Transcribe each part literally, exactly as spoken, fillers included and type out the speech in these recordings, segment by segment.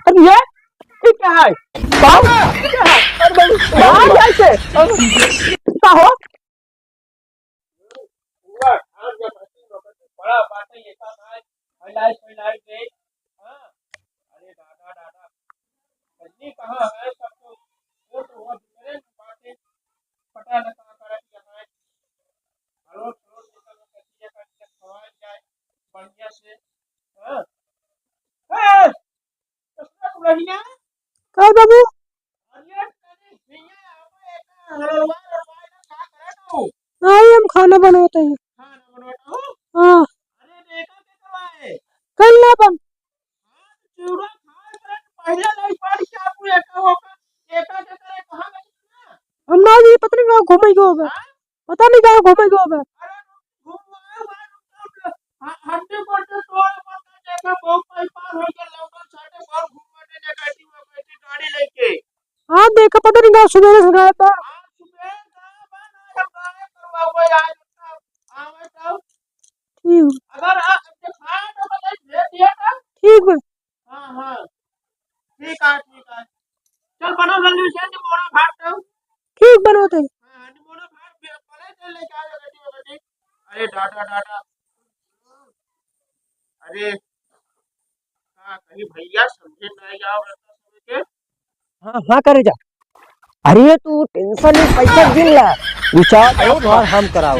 अरे ये, ये क्या है? बाबू, ये क्या है? अरे बाबू, बाबू, कैसे? का हो? बड़ा बात है ये का भाई, फैलाई, फैलाई दे। हाँ। अरे दादा, दादा, सन्नी कहाँ है? सब तो, वो तो, वो दूसरे में बातें, पता न कहाँ करत यहाँ है। हरोज, हरोज निकल के कचिया काट के खवाल जाए, बढ़िया से। हाँ। ए, ससुरा दुल्हनिया। का बाबू? अरे, तनी हियाँ आवा, एका हलवा, हलवा, का करत हो? आई, हम खाना बनावत हई। खाना बनावत हो? हाँ। अरे, देखा के करवाए। कल ना बन। हाँ, चूड़ा खा कर पहले नहीं पढ़ के आपको एका होकर, एका के करे कहाँ गई ना? हम ना जी, पता नहीं कहाँ घूमे गए होगा। हाँ? पता नहीं कहाँ घूमे गए होगा। अरे, घूम आए, वहाँ रुक, रुक। ह-, हड्डी गोड्डी तोड़, मतलब, देखा, बहुत टाइम पार हो गया, लौटल साथे बहुत घूम बाटे, negative, negative गाड़ी लेके। हाँ, देखा, पता नहीं कहाँ सुबह से गायब बा। हाँ, सुबह गायब बा, ना, हम गायब करवाओ, आज आवे तब। ठीक। अगर आप दिखा दो, तो भेज दिया था। ठीक बा। हाँ, हाँ। ठीक है, ठीक है। चल, बनो जल्दी से, निमोना भात दो। ठीक, बनो ते। हाँ, निमोना भात भी पहले से लेके आ जाओ, बेटी, बेटी। अरे, डाटा, डाटा। अरे, का कही भैया, समझे ना आओ, रस्ता समझ के। हाँ, हाँ, करे जा। अरे, तू tension नहीं, पैसा गिन ला। रिचार्ज और हम कराओ।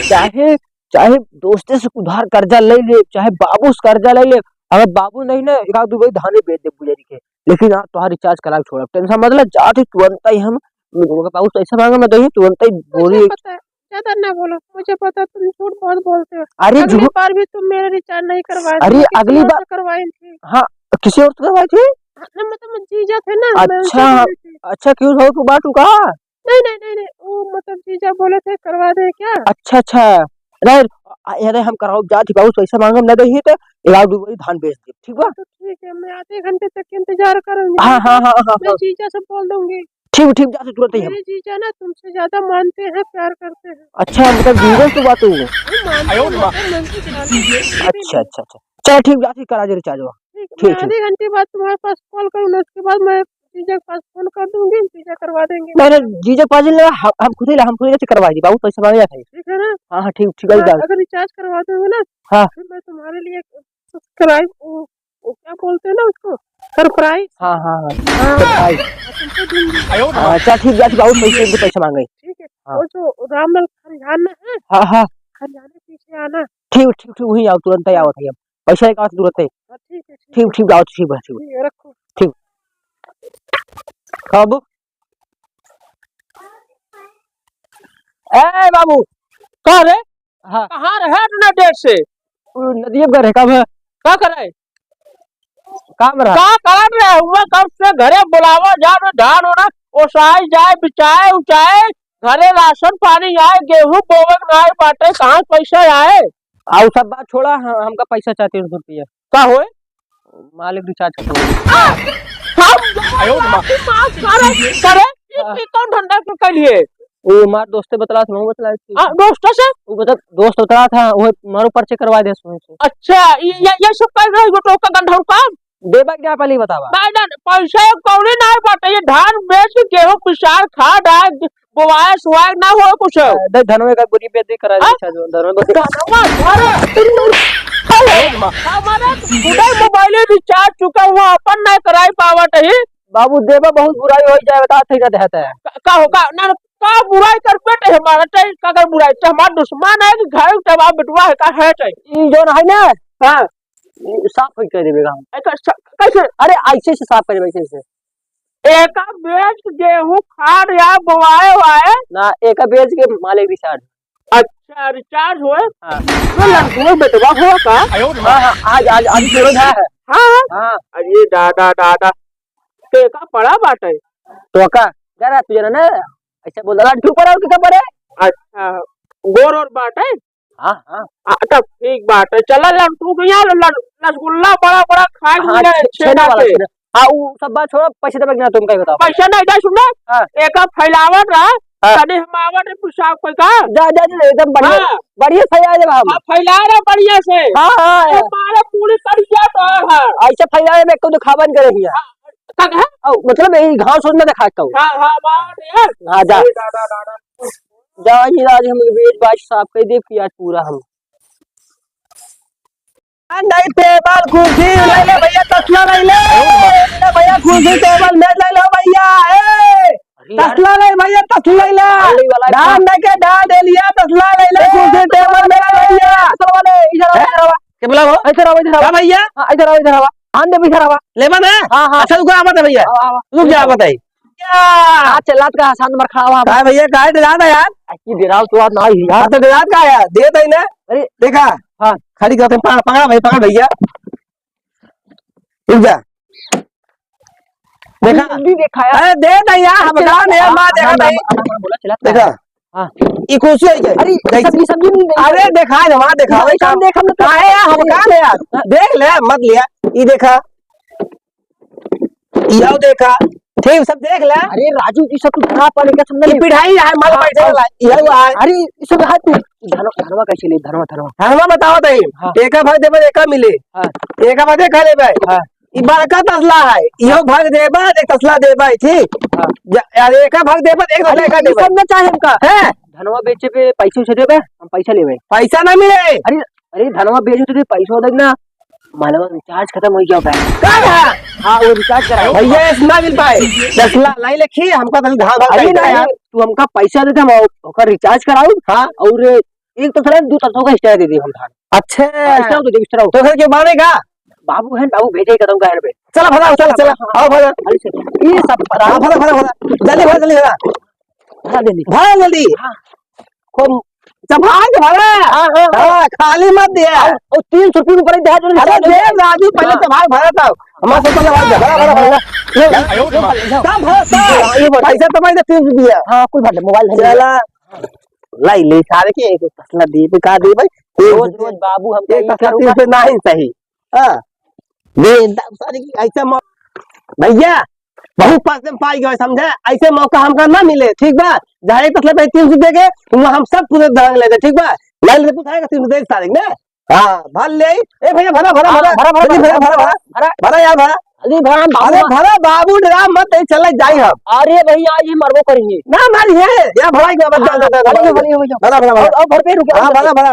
चाहे चाहे दोस्ते से उधार कर्जा ले ले, चाहे बाबू से कर्जा ले ले, अगर बाबू नहीं ना, एक आध दू भाई धाने बेच दे पुजारी के, लेकिन हाँ, तोहार रिचार्ज करा के छोड़ब, tension मत ले, जात ही तुरंत ही हम, बाबू से पैसा मांगे, मैं दही तुरंत ही बोली। मुझे पता है, ज्यादा ना बोलो, मुझे पता है तुम झूठ बहुत बोलते हो। अरे अगली झूठ बार भी तुम मेरा रिचार्ज नहीं करवाए थे, अरे मैं किसी अगली और बार से करवाई थी। हाँ, किसी और से करवाई थी? हाँ, ना, मतलब, जीजा थे ना, मैं उनसे अच्छा, बोली थी। अच्छा, क्यों हो तू बात का? नहीं, नहीं, नहीं, नहीं, वो मतलब जीजा बोले थे करवा दे क्या? अच्छा, अच्छा। अरे, अ, अरे हम कराओ जात ही बाबू, पैसा मांगम ना दही तो एक आध दू बोरी धान बेच दे, ठीक बा? तो ठीक है, मैं आधे घंटे तक इंतजार करूंगी। हाँ, हाँ, हाँ, हाँ, मैं हाँ। जीजा से बोल दूंगी। ठीक, ठीक, जात ही तुरंत ही हम। मेरे जीजा ना तुमसे ज्यादा मानते हैं, प्यार करते हैं। अच्छा, मतलब जीजा से बात हुई? नहीं, मानते हैं, मतलब मन से प्यार करते हैं। अच्छा, अच्छा, अच्छा। चल ठीक, जात ही करा दे रिचार्ज। ठीक, ठीक, मैं ठीक। आधे घंटे बाद तुम्हारे पास कॉल करूंगा, उसके बाद मैं जीजा के पास फोन कर दूंगी, जीजा करवा देंगे। नहीं, नहीं, जीजा के पास नहीं, हम, हम खुद ही ला, हम खुद ही से करवा दी, बाबू पैसा मांगे जाते हैं। ठीक है ना? हाँ, हाँ, ठीक, ठीक है, हाँ, जाओ। अगर रिचार्ज करवा दोगे ना, हाँ। फिर मैं तुम्हारे लिए सब्सक्राइब, वो, वो क्या बोलते हैं ना उसको, सरप्राइज। हाँ, हाँ, हाँ। हाँ। सरप्राइज। हाँ, तुमको दूंगी। हाँ, अच्छा, ठीक, जाती बाबू पैसे, इनके पैसे मांगे। ठीक है। हाँ। वो जो रामलाल खरिहान है, हाँ, हाँ। खरिहान के पीछे आना। ठीक, ठीक, ठीक, वहीं आओ, तुरंत ही आओ, हाँ। भैया। पैसा एक आठ तुरंत ही। हाँ, ठीक है, ठीक ठीक, है। ठीक, आओ, ठीक है, ठीक है। ठीक है, रखो। ठीक। बाबू। ए बाबू, का रे? हाँ। कहाँ रहे इतना देर से? उ नदिया पर रहे, का भा? का करे? काम रहा। का करत रहे हुआ? कब से घरे बुलावा जा, तो धान होना, ओसाई जाए, बिचाए, उचाए, घरे राशन पानी आए, गेहूं बोवे के नाई बाटे, कहाँ पैसा आए? आ, उ सब बात छोड़ा, ह-, हमका पैसा चाहे तीन सौ रुपया। का होए? मालिक रिचार्ज खत्म हो गया। आ! हम आयो रे माँ। माफ करे, करे, ई, हाँ। ई कौन धंधा तू कइलिए? वो हमार दोस्ते बतला था, वो बतला थी। आ, दोस्तों से? वो बता, दोस्त बतला था, वो मारो पर्चे करवा दे उसमें से। अच्छा, ये, ये, ये सब कर रहे हो, तो का गंधर्व काम? देबा के ना पहले ही बतावा। नहीं, नहीं, पैसा कौड़ी नहीं बाटे, ये धान बेच के गेहूं पिसार खा डाल, बोवाए सुवाए ना हो कुछ। अ, दे धनवे का गोरी पे दे करा दे, हाँ? अच्छा, जो धनवे को दे। धनवा, अरे, हमारा टुडे मोबाइल रिचार्ज चुका हुआ, अपन नहीं कराई पावत ही। बाबू देबा बहुत बुराई हो जाए, बता ठीक है, देता है। का, का हो, का, ना, ना, का बुराई कर बेटे हमारा, चाहे का कर बुराई, तो हमारा दुश्मन है कि घर जवाब बिटवा है, का है चाहे? ई जोन है ना? हाँ। ई साफ होई कर देबे हम। अच्छा, सा-, कैसे? अरे, ऐसे से साफ करे, वैसे से। एका बेच गेहूं खाद या बोआए वाए? ना, एका बेच के मालिक रिचार्ज। अच्छा, रिचार्ज होए? हाँ। तो लड़कुआ बेटवा हो का? हाँ, हाँ, आज, आज, आज सुरज है। हाँ, हाँ। हाँ। अरे दादा, दादा, तो एका पड़ा बाटे? तो का? जा रहा तुझे ना, ऐसे बोल रहा, लड्डू पड़ा, और क्या पड़े? अच्छा, गोर और बाटे? हाँ, हाँ। आ, तब ठीक बात है। चला लड्डू भैया, ल-, ल-, रसगुल्ला बड़ा बड़ा खाए हाँ, मिले छे-, छेना छेना वाला, के। छेना। हाँ, उ सब बात छोड़ो, पैसे देबे कि ना तुमका ही बताओ। पैसा नहीं दे, सुन ना। हाँ। एक फैलावत रहा, हाँ। तनी हम आवत है पेशाब कोई का? जा, जा, जा, एकदम बढ़िया, हाँ। बढ़िया फैला दे हम। हाँ, फैला रहे बढ़िया से। हाँ, हाँ, ए, हाँ। मारे पूरी तरिया तो है। ऐसे फैला दे, मैं को दिखावन करे हिया। हाँ, का है? औ, मतलब यही घास ओस में दिखा के। हाँ, हाँ, मार दे यार। हाँ, जा। अरे दादा, दादा। जा, ये आज हम वेज बाज साफ कर दे, पियाज पूरा हम। नहीं, टेबल, कुर्सी ले ले भैया, तसला ले ले। ले भैया, कुर्सी, टेबल, मेज ले लो भैया। ए, अरे यार। तसला ले भैया, तसला ले ले। अरे वाला धान दे के डाल दे लिया, तसला ले ले, हाँ, कुर्सी, टेबल, मेज ले भैया। तसला वाले, इधर आओ, हैं? इधर आओ। क्या बोला वो? इधर आओ, इधर आओ। क्या भैया? हाँ, इधर आओ, इधर आओ। धान दे, इधर आओ। लेबा ना? हाँ, हाँ। अच्छा, रुको, आवत है भैया। हाँ, हाँ। रुक जा, आवत है। क्या? आ, चलात का आसान नंबर खड़ा हुआ। का भैया, काहे डरात है यार? आ, की डराव तो बात ना ही यार। हाँ, तो डरात का है यार? दे दे ना। अरे। देखा? हाँ। खड़ी करते, पकड़, पकड़ भाई, पकड़ भैया। रुक जा। देखा? जल्दी देखा यार। अरे, दे दे यार, हम चला, बता दे यार, हाँ, माँ, देखा हाँ, भाई। हाँ, हाँ, बोला, चला। देखा? हाँ। ई कुर्सी है क्या? अरे, देख। सब्जी, सब्जी नहीं, नहीं। अरे, देखा, वहाँ देखा, नहीं, वही काम। देख, हम लोग काहे यार, हम काम है यार। हाँ। देख ले, मत लिया। ई देखा। इहो देखा, ठीक, सब देख ले। अरे राजू जी, सब तू धरा पा लेके समझ ई ले। पिढ़ाई है, माल हाँ, बैठे हाँ। वाला, इहो है। अरे, ई सब हाथ में। धनवा, धनवा कैसे ले, धनवा, धनवा। धनवा बताओ तई। हाँ। एका भाग देबे, एका मिले। हाँ। एका भाग देखा लेबे। हाँ। ई बड़का तसला है, इहो भाग देबे, एक तसला देबे, ठीक? हाँ। जा, अरे एका भाग देबे, एक अरे, तसला एका ई देबे। सब ना चाहे हमका। हैं? धनवा बेचे पे पैसे उसे देबे, हम पैसा लेबे। पैसा ना मिले। अरे, अरे धनवा बेचे तो पैसा दे ना। मालवा रिचार्ज खतम होइ गया बा। का बा? हाँ, वो रिचार्ज कराओ। भैया, इतना मिल पाए। दस लाख लाई लेखी, हमका तनी धान, धान अरे खरीदना नहीं, है। तू हमका पैसा दे दे, हम ओकर रिचार्ज कराऊ। हाँ। और एक तो थोड़ा दो तत्व का हिस्सा दे दे हम धान। अच्छा। हाँ, इस तरह तो देख, इस तरह। तो घर के बारे का? बाबू है, बाबू भेजे कदम का है बे। चला, भरा, चला, चला। आओ, भरा। अरे से, ये सब भरा। हाँ, भरा, भरा, भरा। जल्दी भरा, जल्दी भरा। भरा जल्दी। भरा जल्दी। हाँ। खूब संभाल के भरा। हाँ, हाँ, हाँ। हाँ, खाली मत दिया। और, और तीन सौ रुपये ऊपर ही दे दो, अरे, दे दे। राजू, पहले हाँ। संभाल भरा था। हमारे साथ भरा, भरा, भरा, भरा। ये, ये, ये, सब भरा, सब। हाँ, ये भरा। पैसा तो मैंने तीन सौ दिया। हाँ, कुल भर ले, मोबाइल भर ले। चला। लाई ले सारे के एक तसला दे, का दे भाई? रोज, रोज बाबू हमका एक ई तसला करूँगा। तीन सौ नहीं सही। हाँ। दे, द-, सारे की ऐसा मौ-, भैया, बहुत पास में पाई गए, समझे? ऐसे मौका हमका ना मिले, ठीक बा? जहाँ एक तसला पे तीन सौ दे के, वहाँ हम सब पूरे दांग ले दे, ठीक बा? लाइन से पूछाएगा तीन सौ दे तारीख में। हाँ, भर ले। ए भैया, भरा, भरा, हाँ, भरा। भरा, भरा, जल्दी भरा, भरा, भरा, भरा, भरा। भरा यार, भरा। जल्दी भरा, बाबू। अरे भरा बाबू, डरा मत, नहीं चला जाई हम। अरे भैया, ये मरबो करेंगे। ना मारी है, या भरा, एक बार हाँ, भरा, भरा, भरा, भरा, भरा। भरा, भरा, भरा। और, और भर पे रुके। हाँ, भरा, भरा।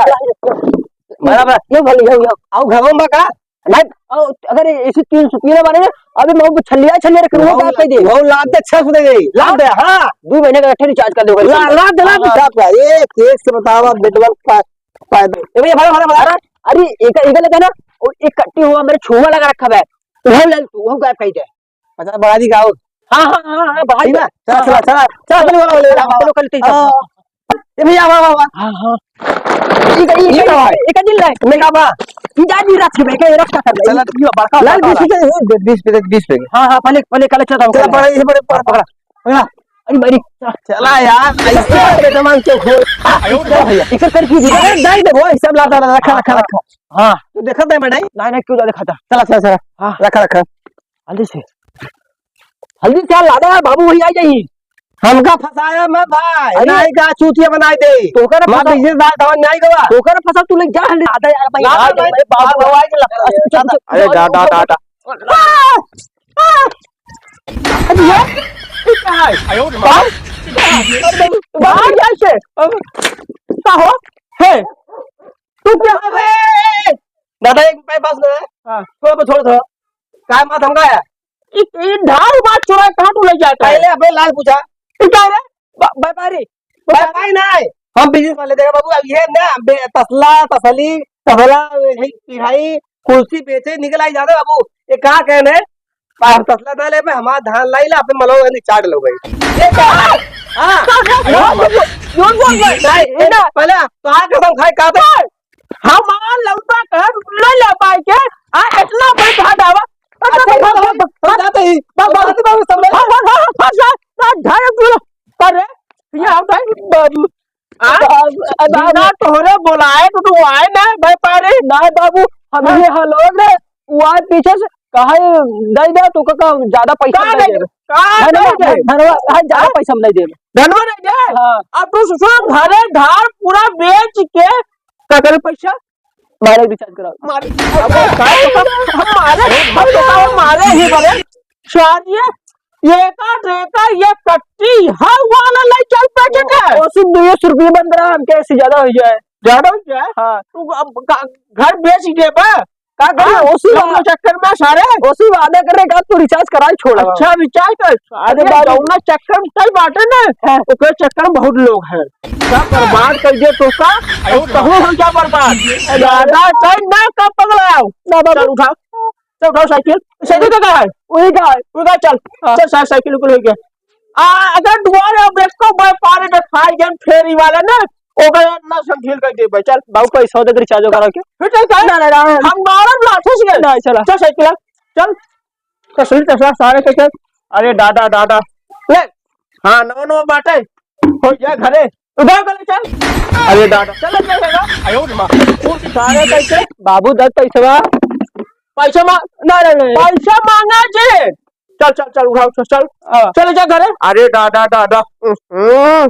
भरा, भरा। ये भर ले, ये, ये। आओ, घरों में का? नहीं, और अगर ऐसे तीन सौ पीने वाले ना, अभी मैं वो छलिया, छलिया रख लूँगा, वो, क्या कह दे? वो लाद दे, छह सौ दे दे, लाद दे, हाँ। दो महीने का इकट्ठे रिचार्ज कर दे, ला-, लाद दे, लाद दे, हाँ, हाँ। साहब का, एक, एक से बतावा, नेटवर्क पा-, पाए दे। ए भैया, भरा, भरा, भरा। अरे, अरे, एक, एक लगा ना, वो एक कट्टी हुआ, मेरे छुआ लगा रखा है, वो ले तू, वो गायब कर दे। अच्छा, बढ़ा दी का और? हाँ, हाँ, हाँ, हाँ, बढ़ा ठीक दी। है? चला, हाँ, चला, हाँ। चला, चला, चला, चला, चला, चला, चला, चला, चला। हाँ। ए भैया, वाह, वाह, वाह। हाँ, हाँ। ई का, ई ई का, का भाई? ई का दिल है। मैं का बा? ई जा जी रख, मैं के रख का कर। चला। ई बड़का लाल बड़का बीस वाला। के, ए, बीस पे, बीस पे। हाँ, हाँ, पहले, पहले काले चला, चला, पकड़। पकड़, ये पकड़, पकड़, पकड़। पकड़। पकड़। अरे मेरी। चला यार, ऐसे के सामान क्यों खोल? आयो भैया, इसे कर की अरे, नहीं देखो, सब लाता रहा, रखा, रखा, रखा। हाँ। तू देखा था, मैडम? नहीं, नहीं, क्यों जा देखा था? चला, चला, चला। हाँ। रखा, रखा। हल्दी से। हल्दी से लादा यार, बाबू वही आ जाई। हमका फंसाया मत भाई, अरे। नहीं का चूतिया बनाई दे। तोकर माँ फंसा। पीछे बात समझ में आई गवा। तोकर फंसा, तू ले जा हल्दी लादा यार भाई। ना, ना, भाई, बाबू, बाबू, बाबू, बाबू, बाबू, अरे, जा, जा, जा, जा। आ! आ! अरे यार, ये क्या है? आयो रे माँ। बाबू, बाबू, क्या से? का हो? हे, तू क्या हो? दादा, एक रुपया पास में है। हाँ। थोड़ा बहुत छोड़ दो। काय मात हमका है? इ, इ धार मात छोड़ा, कहाँ तू ले जाता है? पहले अपने लाल पूछा। इ क्या रे? बा-, व्यापारी। व्यापारी ना है। हम बिजनेस वाले, देखा बाबू, अब ये ना, बे-, तसला, तसली, तसला, यही पिढ़ाई, कुर्सी बेचे, निकल आई जाता बाबू। ये का कहने? आप तसला ना ले, हमारा धान लाई ला, अपने मलो वाली चाट लो भाई। ये क्या है? हाँ। झूठ बोल रहा है। नहीं, ये ना। पहले तो आ कसम खाए, कहा था? हमार लौटा घर ले ले पाए के, आ, इतना पैसा डावा। अच्छा, अच्छा, भाग, भाग, भाग, भाग, जाते ही। भाग, भाग, भाग, भाग, भाग, भाग, भाग, भाग, भाग, घर पूरा। अरे, ये हम भाई, बाबू। आ? अब, अब, अब बिना तोहरे बोलाए तो तू आए ना, व्यापारी। ना बाबू, हम हाँ। ये हलोग रे, वो आए पीछे से, कहा, "दे दे, तू का, का ज्यादा पैसा का दे दे?" दे? का धनवा, नहीं दे? धनवा, हाँ, ज्यादा हाँ? पैसा हम नहीं देब। धनवा नहीं दे? हाँ। अब तू ससुर घरे धार पूरा बेच के का करे पैसा? मारे रिचार्ज कराओ। मारे, अबे, का तो हम मारे, हम तो का मारे ही बड़े। शादी ये का, ये का, ये कट्टी, हर वाला नहीं चल पैकेट है। ओ, ओ, सुन, दो सौ रुपये बन रहा, हम कैसे ज्यादा हो जाए? ज्यादा हो जाए? हाँ। तू अब का, घर बेच ही देबा? का करे? हाँ, ओसी वा-, चक्कर में सारे। ओसी वादा करे का तू रिचार्ज कराई छोड़ा। अच्छा, रिचार्ज कर। अरे अरे, बाबू। जौना चक्कर में चल बाटे ना, हाँ। ओकरे चक्कर में बहुत लोग हैं। सब बर्बाद कर दिए तो का, अब कहूँ हम क्या बर्बाद? ज्यादा टाइम ना का पगला आओ। ना बाबू। चल उठा, चल उठाओ साइकिल। साइकिल का कहाँ है? वही का है। वही का चल। हाँ। चल साइकिल उकिल हो गया। आ, अगर दुआरे अब एको बार पारे के खाई गए फेरी वाला ना, ओकर ना सब ढील कर देबे, चल। बाबू, पैसा दे, रिचार्ज करा के। फिर चल, चल। ना, ना, ना, ना। हम मारब लाठी से। ना, चला। चल, साइकिल, चल। कसली कसला सारे के, चल। अरे दादा, दादा। ले। हाँ, नौ, नौ बाटे। हो जा घरे। उधार कर ले, चल। अरे दादा। चल, चल, चल, चल। आयो रे माँ। सारे पैसे। बाबू, दस पैसे बा। पैसा मा-, ना, ना, ना। पैसा मांगा जी। चल, चल, चल, उठाओ, चल, चल। हाँ। चल, जा घरे। अरे दादा, दादा। हम्म।